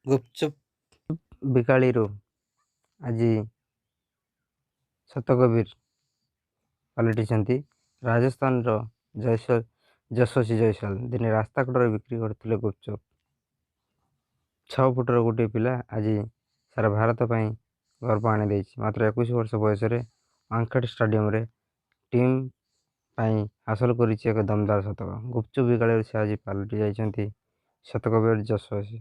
ଗୁପଚୁପ୍ ବିକାଳିରୁ ଆଜି ଶତକବୀର ପାଲଟିଛନ୍ତି ରାଜସ୍ଥାନର ଯଶସ୍ୱୀ ଜୟସ୍ୱାଲ। ଦିନେ ରାସ୍ତା କଡ଼ରେ ବିକ୍ରି କରୁଥିଲେ ଗୁପଚୁପ୍। 6 ଫୁଟର ଗୋଟିଏ ପିଲା ଆଜି ସାରା ଭାରତ ପାଇଁ ଗର୍ବ ଆଣିଦେଇଛି। ମାତ୍ର 21 ବର୍ଷ ବୟସରେ ୱାଙ୍ଖେଡ଼େ ଷ୍ଟାଡିୟମରେ ଟିମ୍ ପାଇଁ ହାସଲ କରିଛି ଏକ ଦମଦାର ଶତକ। ଗୁପଚୁପ୍ ବିକାଳିରୁ ସେ ଆଜି ପାଲଟି ଯାଇଛନ୍ତି ଶତକବୀର ଯଶସ୍ୱୀ।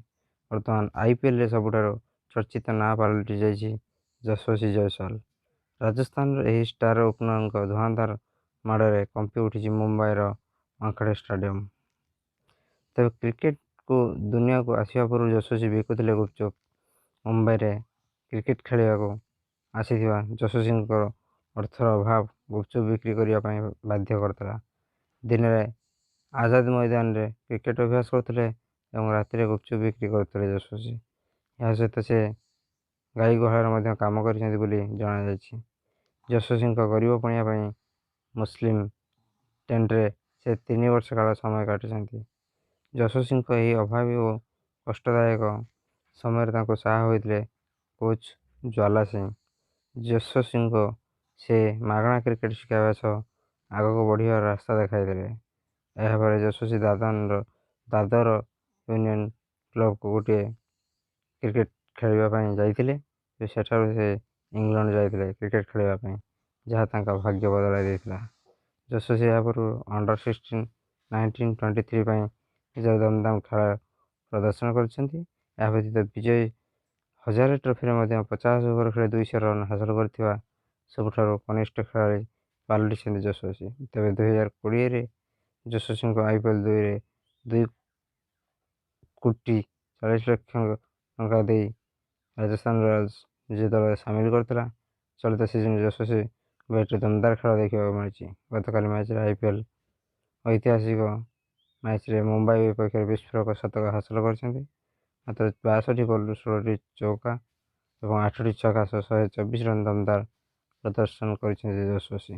ବର୍ତ୍ତମାନ ଆଇପିଏଲରେ ସବୁଠାରୁ ଚର୍ଚ୍ଚିତ ନାଁ ପାଲଟି ଯାଇଛି ଯଶସ୍ୱୀ ଜୟସ୍ୱାଲ। ରାଜସ୍ଥାନର ଏହି ଷ୍ଟାର ଓପନରଙ୍କ ଧୂଆଁଧାର ମାଡ଼ରେ କମ୍ପି ଉଠିଛି ମୁମ୍ବାଇର ୱାଙ୍ଖେଡ଼େ ଷ୍ଟାଡିୟମ। ତେବେ କ୍ରିକେଟକୁ ଦୁନିଆକୁ ଆସିବା ପୂର୍ବରୁ ଯଶସ୍ୱୀ ବିକୁଥିଲେ ଗୁପଚୁପ୍। ମୁମ୍ବାଇରେ କ୍ରିକେଟ ଖେଳିବାକୁ ଆସିଥିବା ଯଶସ୍ୱୀଙ୍କର ଅର୍ଥର ଅଭାବ ଗୁପଚୁପ୍ ବିକ୍ରି କରିବା ପାଇଁ ବାଧ୍ୟ କରିଥିଲା। ଦିନରେ ଆଜାଦ ମଇଦାନରେ କ୍ରିକେଟ ଅଭ୍ୟାସ କରୁଥିଲେ ଏବଂ ରାତିରେ ଗୁପଚୁପ୍ ବିକ୍ରି କରୁଥିଲେ ଯଶସ୍ୱୀ। ଏହା ସହିତ ସେ ଗାଈ ଗୁହାଳରେ ମଧ୍ୟ କାମ କରିଛନ୍ତି ବୋଲି ଜଣାଯାଇଛି। ଯଶସ୍ୱୀଙ୍କ ଗରିବ ପଣିଆ ପାଇଁ ମୁସଲିମ ଟେଣ୍ଟରେ ସେ 3 ବର୍ଷ କାଳ ସମୟ କାଟିଛନ୍ତି। ଯଶସ୍ୱୀଙ୍କ ଏହି ଅଭାବୀ ଓ କଷ୍ଟଦାୟକ ସମୟରେ ତାଙ୍କୁ ସାହା ହୋଇଥିଲେ କୋଚ୍ ଜ୍ୱାଲା ସିଂ। ଯଶସ୍ୱୀଙ୍କୁ ସେ ମାଗଣା କ୍ରିକେଟ ଶିଖାଇବା ସହ ଆଗକୁ ବଢ଼ିବାର ରାସ୍ତା ଦେଖାଇଥିଲେ। ଏହାପରେ ଯଶସ୍ୱୀ ଦାଦର ୟୁନିୟନ କ୍ଲବକୁ ଗୋଟିଏ କ୍ରିକେଟ ଖେଳିବା ପାଇଁ ଯାଇଥିଲେ। ସେଠାରୁ ସେ ଇଂଲଣ୍ଡ ଯାଇଥିଲେ କ୍ରିକେଟ ଖେଳିବା ପାଇଁ, ଯାହା ତାଙ୍କ ଭାଗ୍ୟ ବଦଳାଇ ଦେଇଥିଲା। ଯଶସ୍ୱୀ ଏହା ପୂର୍ବରୁ ଅଣ୍ଡର 16, 19, 23 ପାଇଁ ନିଜର ଦମଦାମ ଖେଳ ପ୍ରଦର୍ଶନ କରିଛନ୍ତି। ଏହା ବ୍ୟତୀତ ବିଜୟ ହଜାରେ ଟ୍ରଫିରେ ମଧ୍ୟ 50 ଓଭର ଖେଳି 200 ରନ୍ ହାସଲ କରିଥିବା ସବୁଠାରୁ କନିଷ୍ଠ ଖେଳାଳି ପାଲଟିଛନ୍ତି ଯଶସ୍ୱୀ। ତେବେ 2020ରେ ଯଶସ୍ୱୀଙ୍କୁ ଆଇପିଏଲ୍ 2ରେ 2 କୋଟି 40 ଲକ୍ଷ ଟଙ୍କା ଦେଇ ରାଜସ୍ଥାନ ରୟାଲ୍ସ ନିଜ ଦଳରେ ସାମିଲ କରିଥିଲା। ଚଳିତ ସିଜନରେ ଯଶସ୍ୱୀ ବ୍ୟାଟ୍ରେ ଦମଦାର ଖେଳ ଦେଖିବାକୁ ମିଳିଛି। ଗତକାଲି ମ୍ୟାଚ୍ରେ ଆଇପିଏଲ୍ ଐତିହାସିକ ମ୍ୟାଚ୍ରେ ମୁମ୍ବାଇ ବିପକ୍ଷରେ ବିସ୍ଫୋରକ ଶତକ ହାସଲ କରିଛନ୍ତି। ମାତ୍ର 62 ବଲରୁ 16ଟି ଚୌକା ଏବଂ 8ଟି ଛକା ସହ 124 ରନ୍ ଦମଦାର ପ୍ରଦର୍ଶନ କରିଛନ୍ତି ଯଶସ୍ୱୀ।